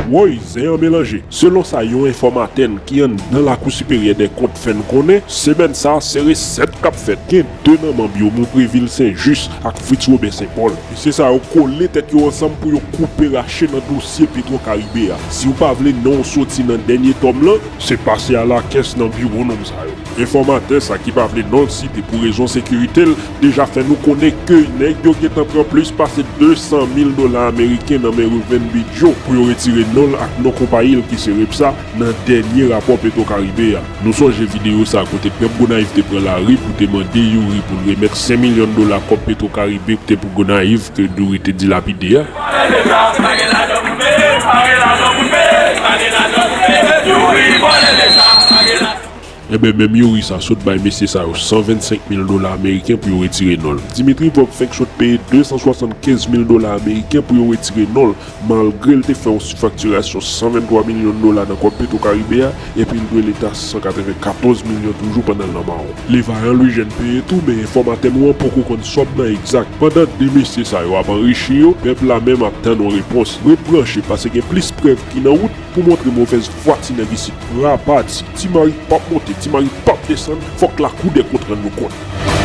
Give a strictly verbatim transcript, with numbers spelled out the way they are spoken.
Woy, zen an melanje. Selon sa yon enfòmatè n ki anndan Lakou Siperyè dè Kont fè n konnen, semèn sa a se resèt k ap fèt. Gen de nan manm yo, Monprevil Sen Jis ak Fritz Wobè Sen Pòl. Mesye sa yo kole tèt yo ansanm pou yo koupe rache nan dosye Petro Karibe a. Si w pa vle non w soti nan dènye tòm lan, se pase alakès nan biwo nonm sa yo. Enfòmatè sa ki pa vle non l site pou rezon sekirite l deja fè nou konnen ke nèg yo gentan pran plis pase de san mil dola ameriken nan men Reuven Bidjo pou yo retire non l ak non konpayi l ki se REPSA nan dènye rapò Petro Karibe a. Nou sonje videyo sa kote Pèp Gonayiv te pran lari pou te mande Youri pou l remèt senk milyon dola kòb Petro Karibe te pou Gonayiv ke Youri te dilapide a. Enben, menm Youri sa sot bay mesye sa yo san vennsenk mil dola ameriken pou yo retire non l. Dimitri Vorbe fenk sot peye de san swasannkenz mil dola ameriken pou yo retire non l, malgre l te fè yon sifaktirasyon san venntwa milyon dola nan kòb Petro Karibe a, epi l dwe leta san katrevenkatòz milyon toujou pandan l nan mawon. Levayan Lwijèn peye tou, men enfòmatè nou an poko konn sòm nan egzak. Pandan de mesye sa yo ap anrichi yo, pèp la menm ap tann yon repons. Ret branche, paske gen plis prèv ki nan wout pou montre movèz fwa ti nèg isit. Rapati, Ti Mari p ap monte, Ti Mari p ap desann, fòk Lakou dè Kont rann nou kont.